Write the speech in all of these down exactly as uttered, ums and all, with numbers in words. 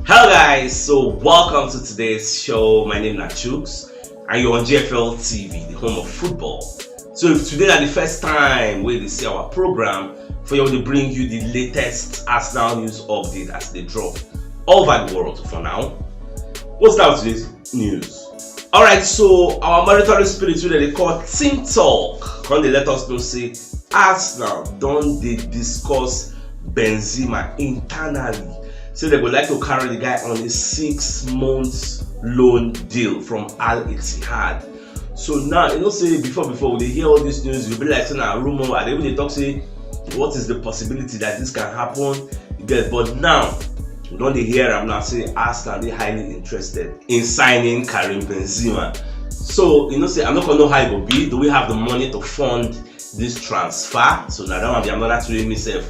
Hello guys, so welcome to today's show. My name is Chuks and you're on G F L T V, the home of football. So if today is the first time we see our program, for you to bring you the latest Arsenal news update as they drop all over the world for now. What's down today's news? Alright, so our monitoring spirit wey dem dey call Team Talk come dey let us know say Arsenal don dey discuss Benzema internally. Say they would like to carry the guy on a six months loan deal from Al Ittihad. So now, you know, say before before we dey hear all this news, you be like say na rumor, and they even dey talk say what is the possibility that this can happen? You get, but now we don dey hear am now say Arsenal dey highly interested in signing Karim Benzema. So you know say I no come know how e go be. Do we have the money to fund this transfer? So na that one be another thing wey me sef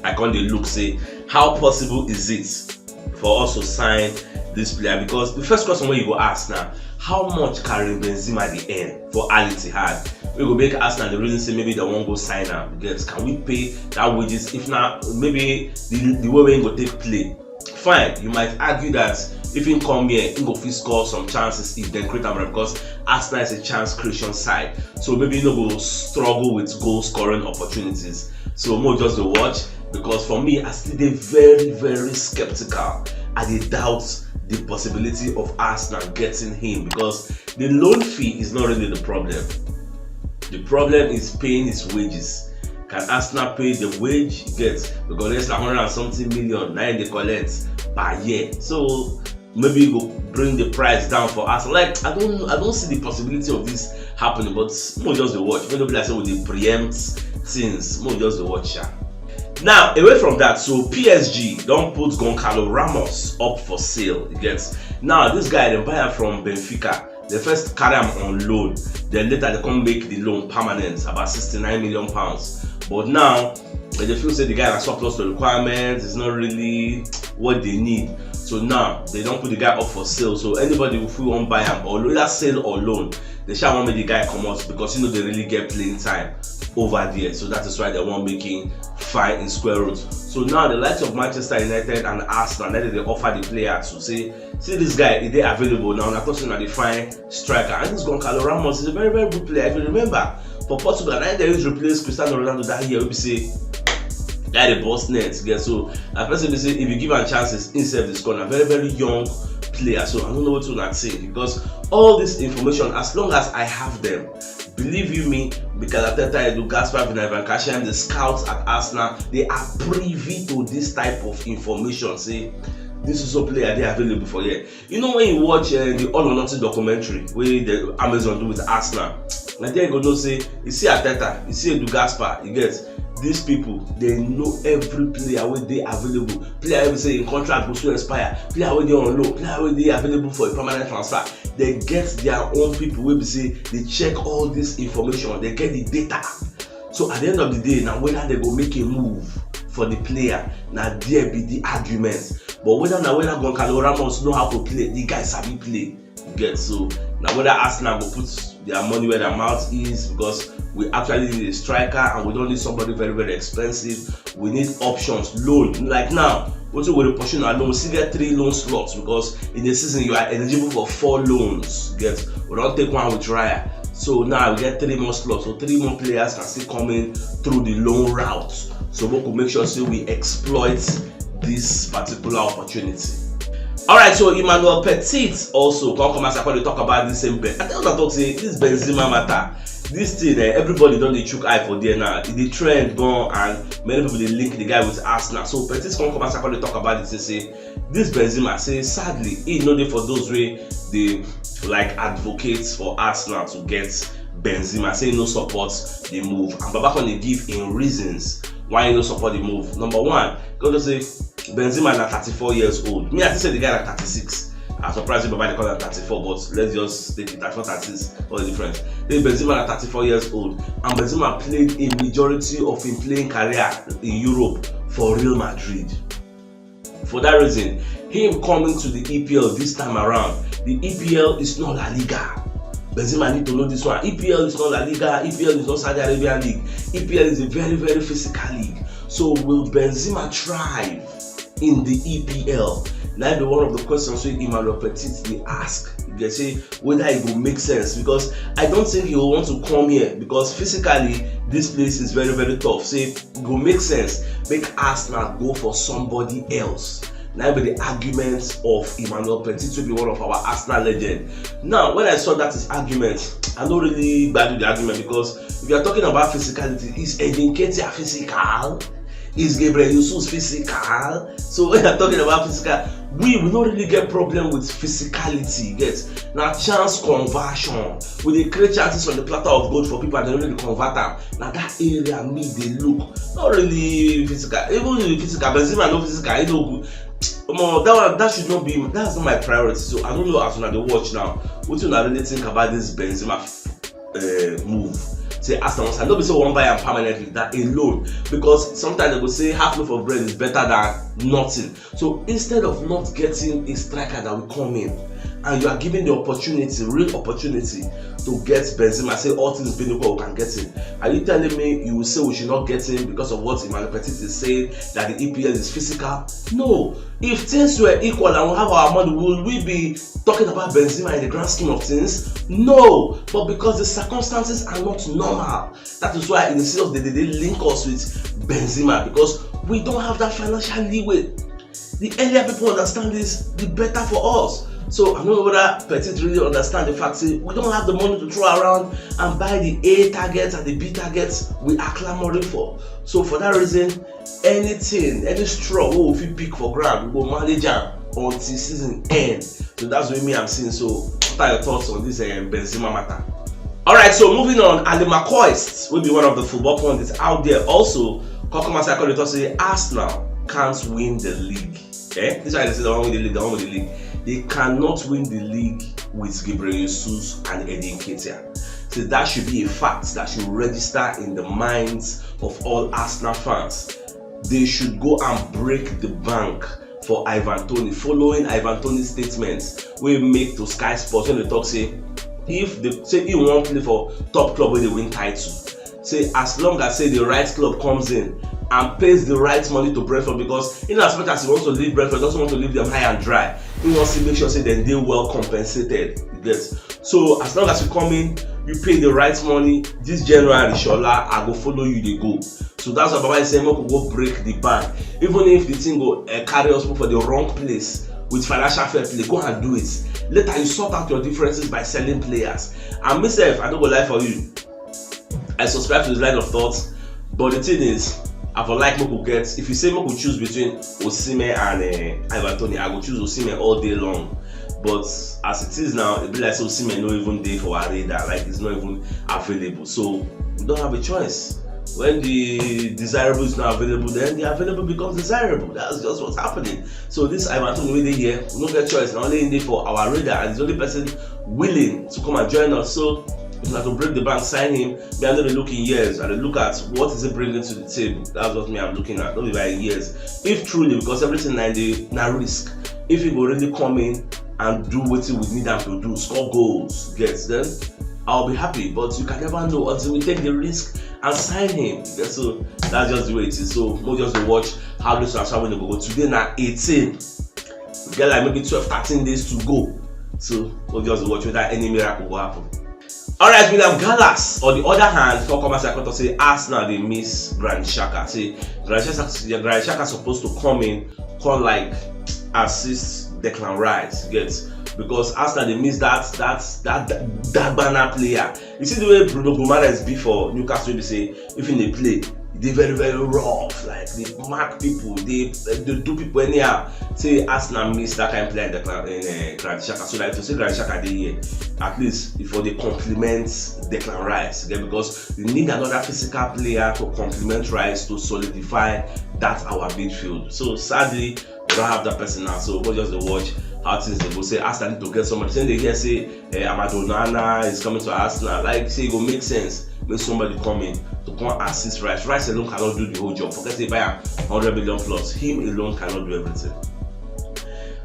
I come dey look say how possible is it for us to sign this player, because the first question wey you go ask na how much Karim Benzema dey earn for Al Ittihad wey go make Arsenal dey reason say maybe they wan go sign am. You get, can we pay that wages? If na maybe the, the way wey e go take play, fine, you might argue that if he come here, he go fit score some chances if they create am, because Arsenal is a chance creation side. So maybe you no go struggle with goal scoring opportunities. So mo just dey watch, because for me, I still dey very, very skeptical. I dey doubt the possibility of Arsenal getting him, because the loan fee is not really the problem. The problem is paying his wages. Can Arsenal pay the wage he gets? Because that's like hundred and something million now they collect per year. So maybe e go bring the price down for us. Like I don't, I don't see the possibility of this happening. But mo just dey watch. Maybe like say we dey preempt things. Mo just dey watch. Sha. Now, away from that, so P S G don put Goncalo Ramos up for sale. You get, now this guy, they buy am from Benfica. They first carry am on loan, then later they come make the loan permanent, about sixty-nine million pounds. But now, they dey feel say the guy na surplus to requirements, it's not really what they need. So now they don put the guy up for sale. So anybody who wan buy am, or either sale or loan, they shall want make the guy come out, because you know they really get playing time over there. So that is why they want make him find in square root. So now the likes of Manchester United and Arsenal, now they offer the player to say, see this guy, is they available now? And of course, you know, they find striker. And this Goncalo Ramos is a very, very good player. If you remember, for Portugal, now they used to replace Cristiano Ronaldo that year. We say guy the boss net. Yeah, so I person be say if you give am chances, himself is gonna very, very young player. So I don't know what to not say, because all this information, as long as I have them, believe you me, Mikel Arteta, Edu Gaspar, Vina Ivan Kashan, the scouts at Arsenal, they are privy to this type of information. Say this is a player they available for here. You know, when you watch uh, the All or Nothing documentary where the Amazon do with Arsenal, and there you go know say you see Arteta, you see Edu Gaspar, you get, these people, they know every player where they available. Player wey say in contract go soon expire, player wey dey on loan, player wey dey available for a permanent transfer. They get their own people wey be say they check all this information, they get the data. So at the end of the day, now whether they go make a move for the player, now there be the argument. But whether now whether Goncalo Ramos know how to play, the guy sabi play. You get, so now whether Arsenal go put their money where their mouth is, because we actually need a striker and we don't need somebody very, very expensive. We need options. Loan, like now, what we dey pursue na loan, we still get three loan slots, because in the season you are eligible for four loans. Get, we don take one with Raya. So now we get three more slots. So three more players can still come in through the loan route. So we could make sure say we exploit this particular opportunity. Alright, so Emmanuel Petit also come come as I come dey talk about this same Ben. I tell una talk say this Benzema matter, this thing, eh, everybody don dey chook eye for there now. E dey trend gan, and many people dey link the guy with Arsenal. So Petit come come as I come dey talk about this, say this Benzema, say sadly, he no dey for those wey dey like advocates for Arsenal to get Benzema. Say he no support the move, and Baba come dey give him reasons why he no support the move. Number one, because say Benzema na thirty-four years old. Me, I think say the guy na thirty-six. I'm surprised Baba dey call am thirty-four, but let's just take it. Thirty-four, thirty-six, what the difference? Then Benzema na thirty-four years old, and Benzema played a majority of him playing career in Europe for Real Madrid. For that reason, him coming to the E P L this time around, the E P L is not La Liga. Benzema need to know this one. E P L is not La Liga. E P L is not Saudi Arabian league. E P L is a very, very physical league. So will Benzema thrive in the E P L? Na be one of the questions wey Emmanuel Petit dey ask. They say whether e go make sense, because I don't think he will want to come here, because physically this place is very, very tough. Say e go make sense make Arsenal go for somebody else. Na be the argument of Emmanuel Petit, to be one of our Arsenal legend. Now, when I saw that his argument, I don't really value the argument, because if you are talking about physicality, is Eddie Nketiah physical? Is Gabriel Jesus physical? So when you're talking about physical, we will not really get problem with physicality. Yes, now chance conversion. We dey create chances on the platter of gold for people and they don't really convert them. Now that area me they look not really physical. Even the physical, Benzema no physical, he no good. Omo, that one, that should not be, that's not my priority. So I don't know as una dey watch now. What you really think about this Benzema uh, move? Say Arsenal, I no be say one buy am permanently, that alone, because sometimes they go say half loaf of bread is better than nothing. So instead of not getting a striker that will come in, and you are giving the opportunity, real opportunity, to get Benzema, say all things being equal, we can get him. Are you telling me you will say we should not get him because of what Emmanuel Petit is saying, that the E P L is physical? No. If things were equal and we have our money, will we be talking about Benzema in the grand scheme of things? No. But because the circumstances are not normal, that is why in the serious they, they link us with Benzema, because we don't have that financial leeway. The earlier people understand this, the better for us. So I don't know whether Petit really understand the fact say we don't have the money to throw around and buy the A targets and the B targets we are clamoring for. So for that reason, anything, any straw we fit pick for ground, we go manage am until season end. So that's what me I'm seeing. So what are your thoughts on this um, Benzema matter? All right, so moving on, Ali McCoist will be one of the football pundits out there also. Come come outside, come dey talk say Arsenal can't win the league. Eh? This one is the one with the league, the one with the league. They cannot win the league with Gabriel Jesus and Eddie Nketiah. So that should be a fact that should register in the minds of all Arsenal fans. They should go and break the bank for Ivan Toney, following Ivan Toney's statements wey make to Sky Sports when they talk say if the say he wan play for top club wey dey win title, say as long as say the right club comes in and pays the right money to Brentford, because in as much as he wants to leave Brentford, he doesn't want to leave them high and dry. He wants to make sure say dem dey well compensated. You get? So as long as you come in, you pay the right money. This January, Shola, I go follow you dey go. So that's why Baba is saying make we go break the bank. Even if the thing go uh, carry us put for the wrong place with financial fair play, go and do it. Later you sort out your differences by selling players. And myself, I no go lie for you. I subscribe to this line of thoughts, but the thing is, I for like make we get, if you say make we choose between Osimhen and uh, Ivan Toney, I go choose Osimhen all day long. But as it is now, e be like say Osimhen no even dey for our radar, like it's not even available. So we don't have a choice. When the desirable is not available, then the available becomes desirable. That's just what's happening. So this Ivan Toney wey dey here, we no get choice. Na only him dey for our radar, and the only person willing to come and join us. So if na to break the bank, sign him. Me, I no dey look in years. I dey look at what is he bringing to the table. That's what me I'm looking at. No be by years. If truly, because everything na dey na risk. If he go really come in and do wetin we need am to do, score goals, get, then I'll be happy. But you can never know until we take the risk and sign him. Get, so that's just the way it is. So we'll just dey watch how this transfer window go go. Today na eighteen. We get like maybe twelve, thirteen days to go. So we'll just watch whether any miracle will happen. All right, William Gallas, on the other hand, come come as I come to say Arsenal dey miss Granit Xhaka. Say Granit Xhaka, Granit Xhaka supposed to come in, come like assist Declan Rice, you get, because Arsenal dey miss that that that that banner player. You see the way Bruno Guimaraes be for Newcastle, be say if he dey play, e dey very, very rough. Like they mark people, they they do people anyhow. Say Arsenal miss that kind of player in the in uh, Granit Xhaka. So like to say Granit Xhaka dey here, at least if for dey complement Declan Rice, okay? Because you need another physical player to complement Rice to solidify that our midfield. So sadly, we don't have that person now. So we just dey watch how things dey go. Say Arsenal need to get somebody. Say they hear say uh, Amadou Onana is coming to Arsenal. Like say e go make sense make somebody come in to come assist Rice. Rice alone cannot do the whole job. Forget say buy am hundred million plus. Him alone cannot do everything.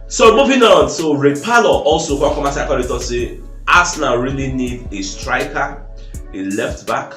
So moving on. So Ray Parlour also come come as I call it say Arsenal really need a striker, a left back,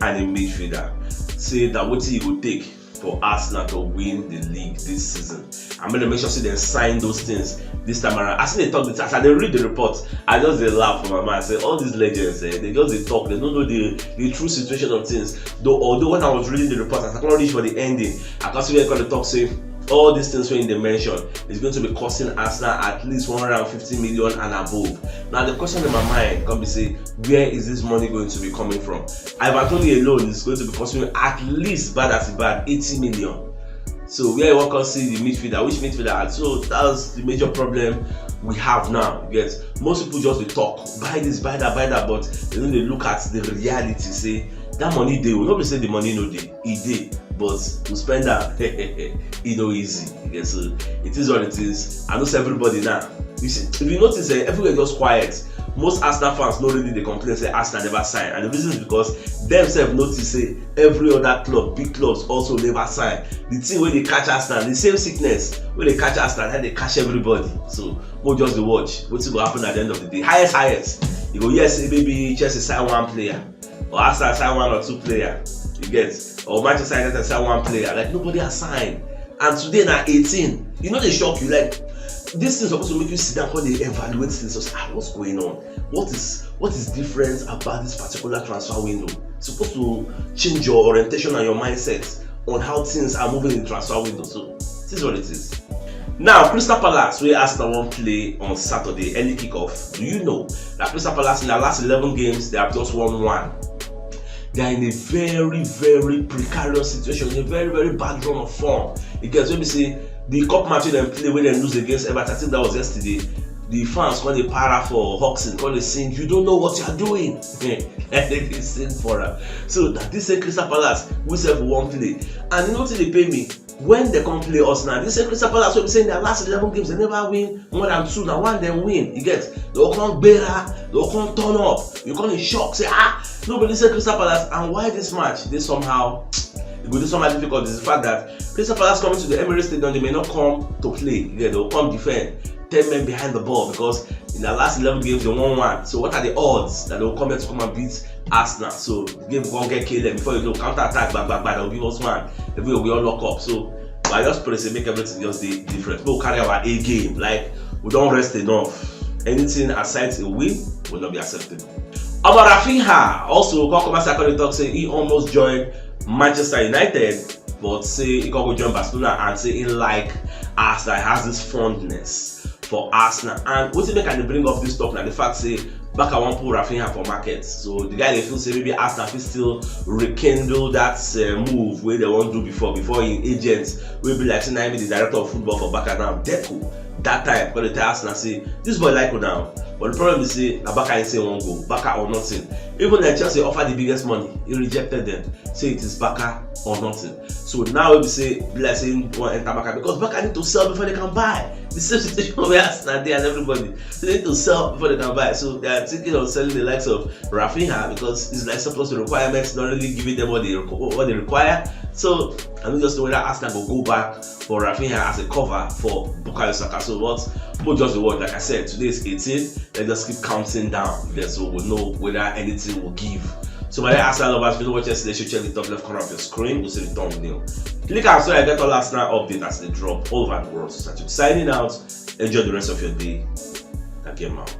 and a midfielder. Say that wetin e go take for Arsenal to win the league this season. I'm gonna make sure see dem sign those things this time around. As I dey talk this, as I dey read the report, I just dey laugh for my mind. Say all these legends, eh, they just dey talk. They don't know the, the true situation of things. Though, although when I was reading the report, as I come reach for the ending, I come see where they talk say all these things wey they mention is going to be costing Arsenal at least one hundred fifty million and above. Now the question in my mind come be say, where is this money going to be coming from? Ivan Toney alone is going to be costing at least bad as bad eighty million. So where you wan come see the midfielder? Which midfielder? So that's the major problem we have now. Yes, most people just dey talk, buy this, buy that, buy that, but they no dey look at the reality. Say that money dey, we no be say the money no dey, e dey, but to spend am, e no easy. Yes, so it is what it is. I know say everybody now. You see, if you notice, eh, everywhere just quiet. Most Arsenal fans no really dey complain say Arsenal never sign, and the reason is because dem sef notice say every other club, big clubs, also never sign. The thing wey dey catch Arsenal, the same sickness wey dey catch Arsenal, na dey catch everybody. So we just dey watch wetin go happen at the end of the day. Highest, highest, you go hear say maybe Chelsea sign one player, or Arsenal sign one or two player, you get, or Manchester United sign one player. Like, nobody has signed. And today na eighteen. You know, they shock you. Like, this thing supposed to make you sit down and dey evaluate things. Just, ah, what's going on? What is, what is different about this particular transfer window? It's supposed to change your orientation and your mindset on how things are moving in the transfer window. So this is what it is. Now, Crystal Palace, wey Arsenal wan play on Saturday, early kickoff. Do you know that Crystal Palace, in their last eleven games, they have just won one? They are in a very, very precarious situation, in a very, very bad run of form. You get, when we say the cup match wey dem play, wey dem lose against Everton, I think that was yesterday. The fans come dey para for Hodgson, come dey sing, "You don't know what you are doing." And they dey sing for am. So that this same Crystal Palace, we sef wan play. And you know wetin dey pain me? When they come play us now, this same Crystal Palace wey be say in their last eleven games, they never win more than two. Na one dem win. You get, they go come gbera, they go come turn up. You come in shock, say, "Ah, no be this same Crystal Palace." And why this match dey somehow, e go dey somehow difficult, is the fact that Crystal Palace coming to the Emirates Stadium, they may not come to play. You get, they go come defend. Ten men behind the ball, because in the last eleven games they won one. So what are the odds that they will come here to come and beat Arsenal? So the game go get K L M, before you know, counter attack, bang, bang, bang, they'll give us one. Everywhere we all lock up. So, but I just pray say make everything just dey different. We go carry our A game. Like, we don rest enough. Anything aside a win will not be acceptable. Omo, Raphinha also come come outside come dey talk say he almost join Manchester United, but say he come go join Barcelona and say he like Arsenal, has this fondness for Arsenal. And wetin make I dey bring up this talk na the fact say Barca wan put Raphinha for market. So the guy dey feel say maybe Arsenal fit still rekindle that, uh, move wey they wan do before, before him agent, wey be like say na him be the director of football for Barca now, Deco, that time, come dey tell Arsenal say, "This boy like una o." But the problem is say na Barca him say wan go, Barca or nothing. Even like Chelsea offer the biggest money, he rejected them. Say it is Barca or nothing. So now we say, be like say he wan enter Barca, because Barca need to sell before they can buy. The same situation wey Arsenal dey and everybody. They need to sell before they can buy. So they are thinking of selling the likes of Raphinha, because it's like surplus requirements, not really giving them what they requ-, what they require. So I don't just know whether Arsenal go go back for Raphinha as a cover for Bukayo Saka. So what? We'll just reward. Like I said, today is eighteen. Let's just keep counting down. Then so we'll know whether anything will give. So my dear Arsenal lovers, if you don't watch yesterday, you should check the top left corner of your screen. You see the thumbnail. Click am so I get all Arsenal update as they drop all over the world. So Sachuk signing out. Enjoy the rest of your day. Again, out.